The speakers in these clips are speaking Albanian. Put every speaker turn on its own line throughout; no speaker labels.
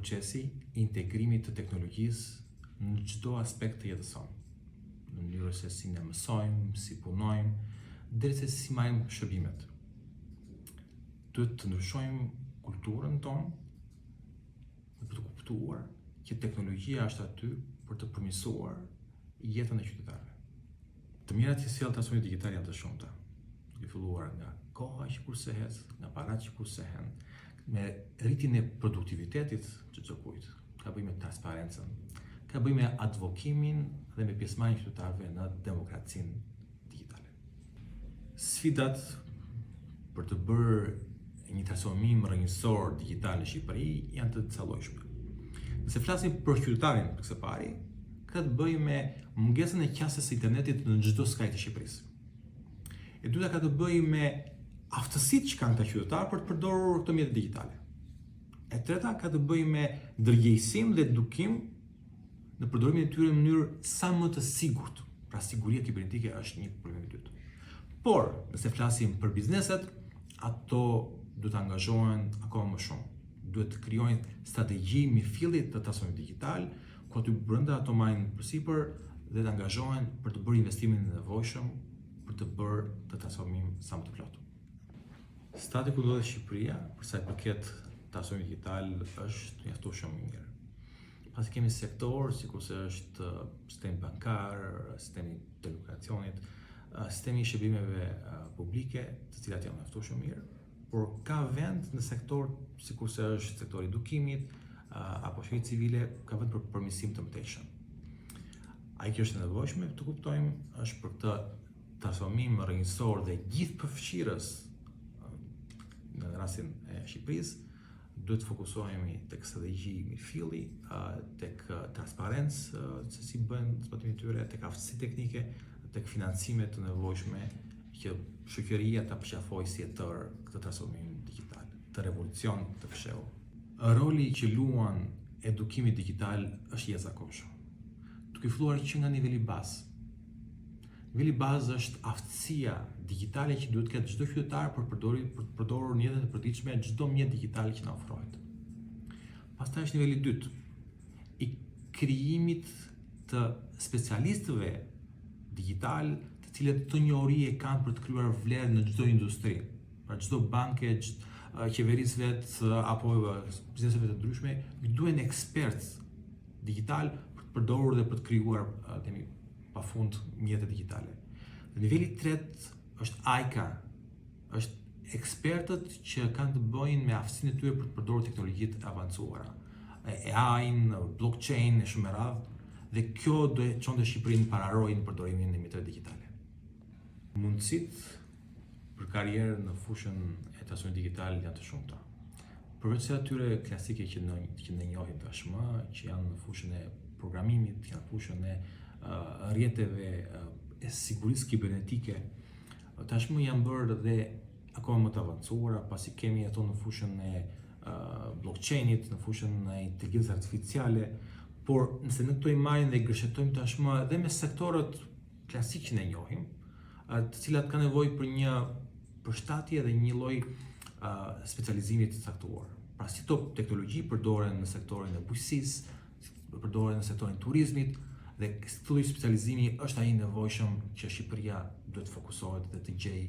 procesi i integrimit të teknologjisë në çdo aspekt të jetës sonë. Në mënyrën se si ne mësojmë, si punojmë, deri se si marrim shërbimet. Duhet të ndryshojmë kulturën tonë dhe për të kuptuar që teknologjia është aty për të përmirësuar jetën e qytetarëve. Të mirat që sjell transformimi digjital janë të shumta, duke filluar nga koha që kursehet, nga paratë që kursehen, me rritjen e produktivitetit të çdokujt, ka bëjë me transparencën, ka bëjë me advokimin dhe me pjesëmarrjen e qytetarëve në demokracinë digjitale. Sfidat për të bërë një transformim rrënjësor digjital në Shqipëri janë të disallojshme. Nëse flasim për qytetarin për së pari, ka të bëjë me mungesën e qasjes së internetit në çdo skaj të Shqipërisë. E dyta ka të bëjë me aftësitë që kanë këta qytetarë për të përdorur këto mjete digjitale. E treta ka të bëjë me ndërgjegjësim dhe edukim në përdorimin e tyre në mënyrë sa më të sigurt. Pra siguria kibernetike është një problem i dytë. Por, nëse flasim për bizneset, ato duhet të angazhohen akoma më shumë. Duhet të krijojnë strategji mirëfilli të transformimit digjital, ku aty brenda ato marrin përsipër dhe të angazhohen për të bërë investimin e nevojshëm për të bërë të transformim sa më të plotë. Stati ku ndodhet Shqipëria, për sa i përket transformimit digjital, është mjaftueshëm i mirë. Pasi kemi sektor, sikurse është sistemi bankar, sistemi i telekomunikacionit, sistemi i shërbimeve publike, të cilat janë mjaftueshëm mirë, por ka vend në sektor sikurse është sektori i edukimit apo shoqërisë civile, ka vend për përmirësim të mëtejshëm. Ai që është e nevojshme të kuptojmë është për këtë transformim rrënjësor dhe gjithëpërfshirës në rastin e Shqipërisë, duhet të fokusohemi tek strategji mirëfilli, tek transparencë se si bëhen zbatimi i tyre, tek aftësi teknike, tek financime të nevojshme që shoqëria ta përqafojë si e tërë këtë transformim digjital, këtë revolucion të fshehur. Roli që luan edukimi digjital është i jashtëzakonshëm. Duke filluar që nga niveli bazë. Niveli bazë është aftësia digjitale që duhet të ketë çdo qytetar për të përdorur për të përdorur në jetën e përditshme çdo mjet digjital që na ofrohet. Pastaj është niveli i dytë i krijimit të specialistëve digjital, të cilët këtë njohuri e kanë për të krijuar vlerë në çdo industri. Pra çdo banke, qeverisë vet apo bizneseve të ndryshme, duhen ekspertë digjital për të përdorur dhe për të krijuar, themi, pafund mjete digjitale. Dhe niveli i tretë është ajka, është ekspertët që kanë të bëjnë me aftësinë e tyre për të përdorur teknologjitë e avancuara, AI-n, blockchain e shumë me radhë, dhe kjo do e çonte Shqipërinë pararojë në përdorimin e mjeteve digjitale. Mundësitë për karrierë në fushën e transformimit digjital janë të shumta. Përveç se atyre klasike që ne që ne njohim tashmë, që janë në fushën e programimit, janë në fushën e uh, rrjeteve uh, e sigurisë kibernetike, tashmë janë bërë dhe akoma më të avancuara, pasi kemi ato në fushën e uh, blockchainit, në fushën e inteligjencës artificiale, por nëse ne këto i marrim dhe i gërshetojmë tashmë edhe me sektorët klasik që ne njohim, të cilat kanë nevojë për një përshtatje dhe një lloj specializimi të caktuar. Pra si këto teknologji përdoren në sektorin e bujqësisë, përdoren në sektorin e turizmit dhe këtë lloj specializimi është ai i nevojshëm që Shqipëria duhet të fokusohet dhe të gjejë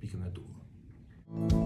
pikën e duhur.